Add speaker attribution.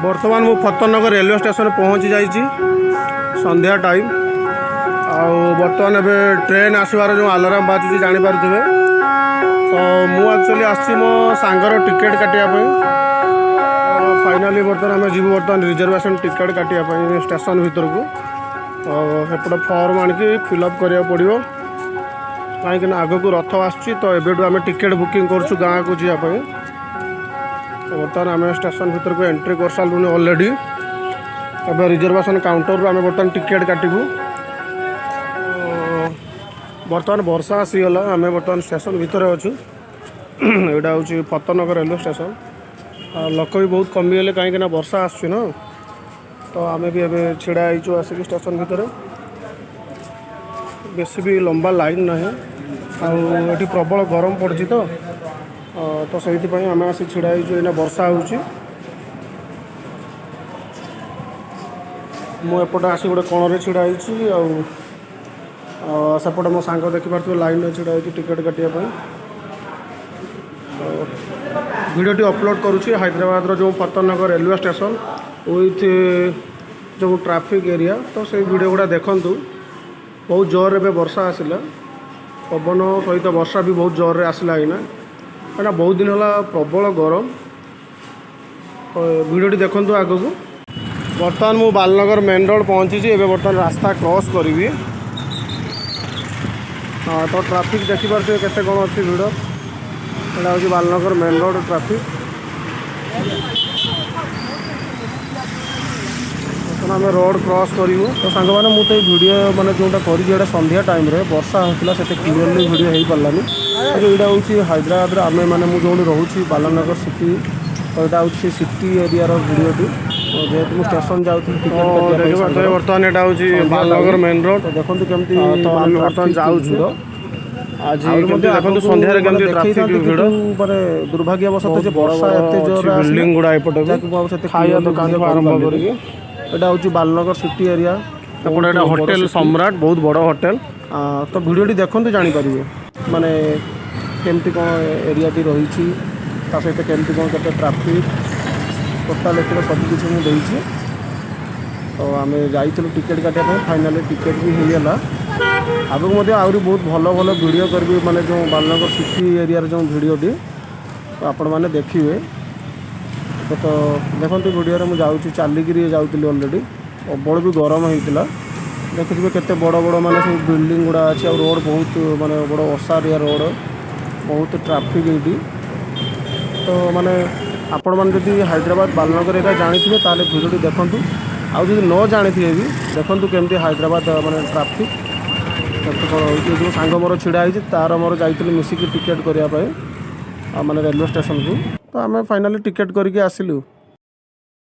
Speaker 1: ବର୍ତ୍ତମାନ ମୁଁ ଫତେନଗର ରେଲୱେ ଷ୍ଟେସନରେ ପହଞ୍ଚି ଯାଇଛି। ସନ୍ଧ୍ୟା ଟାଇମ୍ ଆଉ ବର୍ତ୍ତମାନ ଏବେ ଟ୍ରେନ୍ ଆସିବାର ଯେଉଁ ଆଲାରାମ ବାଜୁଛି, ଜାଣିପାରୁଥିବେ। ତ ମୁଁ ଆକ୍ଚୁଆଲି ଆସିଛି ମୋ ସାଙ୍ଗର ଟିକେଟ୍ କାଟିବା ପାଇଁ। ଫାଇନାଲି ବର୍ତ୍ତମାନ ଆମେ ଯିବୁ ବର୍ତ୍ତମାନ ରିଜର୍ଭେସନ୍ ଟିକେଟ୍ କାଟିବା ପାଇଁ ଷ୍ଟେସନ୍ ଭିତରକୁ। ଆଉ ସେପଟେ ଫର୍ମ ଆଣିକି ଫିଲ୍ଅପ୍ କରିବାକୁ ପଡ଼ିବ, କାହିଁକିନା ଆଗକୁ ରଥ ଆସୁଛି। ତ ଏବେଠୁ ଆମେ ଟିକେଟ୍ ବୁକିଂ କରୁଛୁ ଗାଁକୁ ଯିବା ପାଇଁ। ତ ବର୍ତ୍ତମାନ ଆମେ ଷ୍ଟେସନ୍ ଭିତରକୁ ଏଣ୍ଟ୍ରି କରିସାରିଲୁଣି ଅଲରେଡ଼ି। ଏବେ ରିଜର୍ଭେସନ୍ କାଉଣ୍ଟରରୁ ଆମେ ବର୍ତ୍ତମାନ ଟିକେଟ୍ କାଟିବୁ। ବର୍ତ୍ତମାନ ବର୍ଷା ଆସିଗଲା। ଆମେ ବର୍ତ୍ତମାନ ଷ୍ଟେସନ୍ ଭିତରେ ଅଛୁ। ଏଇଟା ହେଉଛି ଫତେନଗର ରେଲୱେ ଷ୍ଟେସନ୍। ଆଉ ଲୋକ ବି ବହୁତ କମିଗଲେ, କାହିଁକିନା ବର୍ଷା ଆସୁଛି ନା। ତ ଆମେ ବି ଏବେ ଛିଡ଼ା ହେଇଛୁ ଆସିକି ଷ୍ଟେସନ୍ ଭିତରେ। ବେଶୀ ବି ଲମ୍ବା ଲାଇନ୍ ନାହିଁ ଆଉ ଏଠି ପ୍ରବଳ ଗରମ ପଡ଼ୁଛି। ତ ସେଇଥିପାଇଁ ଆମେ ଆସି ଛିଡ଼ା ହେଇଛୁ। ଏଇନା ବର୍ଷା ହେଉଛି। ମୁଁ ଏପଟେ ଆସି ଗୋଟେ କୋଣରେ ଛିଡ଼ା ହେଇଛି ଆଉ ସେପଟେ ମୋ ସାଙ୍ଗ ଦେଖିପାରୁଥିବେ, ଲାଇନ୍ରେ ଛିଡ଼ା ହେଇଛି ଟିକେଟ୍ କାଟିବା ପାଇଁ। ତ ଭିଡ଼ିଓଟି ଅପଲୋଡ଼ କରୁଛି ହାଇଦ୍ରାବାଦର ଯେଉଁ ଫତେନଗର ରେଲୱେ ଷ୍ଟେସନ୍ ୱିଥ୍ ଯେଉଁ ଟ୍ରାଫିକ୍ ଏରିଆ, ତ ସେଇ ଭିଡ଼ିଓ ଗୁଡ଼ା ଦେଖନ୍ତୁ। ବହୁତ ଜୋରରେ ଏବେ ବର୍ଷା ଆସିଲା। ପବନ ସହିତ ବର୍ଷା ବି ବହୁତ ଜୋରରେ ଆସିଲା ଏଇନା, କାହିଁକିନା ବହୁତ ଦିନ ହେଲା ପ୍ରବଳ ଗରମ। ତ ଭିଡ଼ିଓଟି ଦେଖନ୍ତୁ ଆଗକୁ। ବର୍ତ୍ତମାନ ମୁଁ ବାଲନଗର ମେନ୍ ରୋଡ଼ ପହଞ୍ଚିଛି। ଏବେ ବର୍ତ୍ତମାନ ରାସ୍ତା କ୍ରସ୍ କରିବି। ହଁ, ତ ଟ୍ରାଫିକ୍ ଦେଖିପାରୁଥିବେ କେତେ କ'ଣ ଅଛି ଭିଡ଼। ଏଇଟା ହେଉଛି ବାଲନଗର ମେନ୍ ରୋଡ଼ ଟ୍ରାଫିକ୍। ବର୍ତ୍ତମାନ ଆମେ ରୋଡ଼ କ୍ରସ୍ କରିବୁ।
Speaker 2: ତ ସାଙ୍ଗମାନେ, ମୁଁ ତ ଏଇ ଭିଡ଼ିଓ ମାନେ ଯେଉଁଟା କରିଛି, ଏଇଟା ସନ୍ଧ୍ୟା ଟାଇମ୍ରେ ବର୍ଷା ହେଉଥିଲା, ସେତେ କ୍ଲିଅରଲି ଭିଡ଼ିଓ ହେଇପାରିଲାନି। କିନ୍ତୁ ଏଇଟା ହେଉଛି ହାଇଦ୍ରାବାଦର ଆମେ ମାନେ ମୁଁ ଯେଉଁଠି ରହୁଛି, ବାଲାନଗର ସିଟି। ତ ଏଇଟା ହେଉଛି ସେ ସିଟି ଏରିଆର ଭିଡ଼ିଓଟି। ତ ଯେହେତୁ ମୁଁ ଷ୍ଟେସନ୍ ଯାଉଥିଲି ଟିକେଟ୍ କାଟିବା ପାଇଁ
Speaker 1: ଦେଖିପାରୁଥିବେ,
Speaker 2: ସାଙ୍ଗର,
Speaker 1: ବର୍ତ୍ତମାନ ଏଇଟା ହେଉଛି
Speaker 2: ସନ୍ଧ୍ୟା
Speaker 1: ବାଲନଗର
Speaker 2: time।
Speaker 1: Main road.
Speaker 2: ତ ଦେଖନ୍ତୁ କେମିତି
Speaker 1: ତ
Speaker 2: ମାନେ
Speaker 1: ଆମେ ବର୍ତ୍ତମାନ
Speaker 2: ଟ୍ରାଫିକ୍
Speaker 1: ଯାଉଛୁ।
Speaker 2: ଭିଡ଼।
Speaker 1: ଆଜି
Speaker 2: ଆହୁରି
Speaker 1: କେମିତି
Speaker 2: ମଧ୍ୟ
Speaker 1: ଦେଖନ୍ତୁ,
Speaker 2: ଆଗକୁ
Speaker 1: ସନ୍ଧ୍ୟାରେ
Speaker 2: ମାନେ
Speaker 1: କେମିତି ଟ୍ରାଫିକ୍
Speaker 2: ଦେଖେଇଥାନ୍ତି,
Speaker 1: ଭିଡ଼।
Speaker 2: କିନ୍ତୁ ମାନେ ଦୁର୍ଭାଗ୍ୟବଶତଃ
Speaker 1: ବହୁତ
Speaker 2: ଯେ
Speaker 1: ବଡ଼
Speaker 2: ବର୍ଷା
Speaker 1: ବଡ଼
Speaker 2: ଏତେ
Speaker 1: ଅଛି
Speaker 2: ଜୋରରେ ଆସିଲା,
Speaker 1: ବିଲ୍ଡିଂ ଗୁଡ଼ା ଏପଟେ ବି।
Speaker 2: ଯାହାକି ମୁଁ ଆଉ ସେତେ
Speaker 1: ଖାଇବା
Speaker 2: କ୍ଲିୟରଲି
Speaker 1: ଦୋକାନଠୁ
Speaker 2: ଭିଡ଼ିଓ
Speaker 1: ଆରମ୍ଭ
Speaker 2: କରିପାରିଲିନି।
Speaker 1: କରିକି।
Speaker 2: ଏଇଟା ହେଉଛି ବାଲନଗର ସିଟି ଏରିଆ।
Speaker 1: ଏପଟେ ଏଇଟା
Speaker 2: ବହୁତ ବଡ଼
Speaker 1: ହୋଟେଲ
Speaker 2: city।
Speaker 1: ସମ୍ରାଟ, ବହୁତ ବଡ଼ ହୋଟେଲ।
Speaker 2: ତ ଭିଡ଼ିଓଟି ଦେଖନ୍ତୁ, ଜାଣିପାରିବେ ମାନେ କେମିତି କ'ଣ ଏରିଆଟି ରହିଛି, ତା ସହିତ କେମିତି କ'ଣ କେତେ ଟ୍ରାଫିକ୍, ଟୋଟାଲ୍ ଏଥିରେ ସବୁ କିଛି ମୁଁ ଦେଇଛି। ତ ଆମେ ଯାଇଥିଲୁ ଟିକେଟ୍ କାଟିବା ପାଇଁ, ଫାଇନାଲି ଟିକେଟ୍ ବି ହେଇଗଲା। ଆଗକୁ ମଧ୍ୟ ଆହୁରି ବହୁତ ଭଲ ଭଲ ଭିଡ଼ିଓ କରିବି, ମାନେ ଯେଉଁ ବାଲନଗର ସିଟି ଏରିଆର ଯେଉଁ ଭିଡ଼ିଓଟି, ତ ଆପଣମାନେ ଦେଖିବେ। ଏବେ ତ ଦେଖନ୍ତୁ, ଭିଡ଼ିଓରେ ମୁଁ ଯାଉଛି, ଚାଲିକିରି ଯାଉଥିଲି ଅଲରେଡ଼ି। ପ୍ରବଳ ବି ଗରମ ହେଇଥିଲା। ଦେଖିଥିବେ କେତେ ବଡ଼ ବଡ଼ ମାନେ ସବୁ ବିଲ୍ଡିଂ ଗୁଡ଼ା ଅଛି ଆଉ ରୋଡ଼ ବହୁତ ମାନେ ବଡ଼ ଓସାରିଆ ରୋଡ଼, ବହୁତ ଟ୍ରାଫିକ୍ ଏଇଠି। ତ ମାନେ ଆପଣମାନେ ଯଦି ହାଇଦ୍ରାବାଦ ବାଲନଗର ଏରିଆ ଜାଣିଥିବେ, ତାହେଲେ ଭିଡ଼ିଓଟି ଦେଖନ୍ତୁ। ଆଉ ଯଦି ନ ଜାଣିଥିବେ ବି ଦେଖନ୍ତୁ, କେମିତି ହାଇଦ୍ରାବାଦ ମାନେ ଟ୍ରାଫିକ୍ କେମିତି କ'ଣ ହେଉଛି। ଏ ଯେଉଁ ସାଙ୍ଗ ମୋର ଛିଡ଼ା ହେଇଛି, ତାର ମୋର ଯାଇଥିଲୁ ମିଶିକି ଟିକେଟ୍ କରିବା ପାଇଁ ଆଉ ମାନେ ରେଲୱେ ଷ୍ଟେସନକୁ। ତ ଆମେ ଫାଇନାଲି ଟିକେଟ୍ କରିକି ଆସିଲୁ।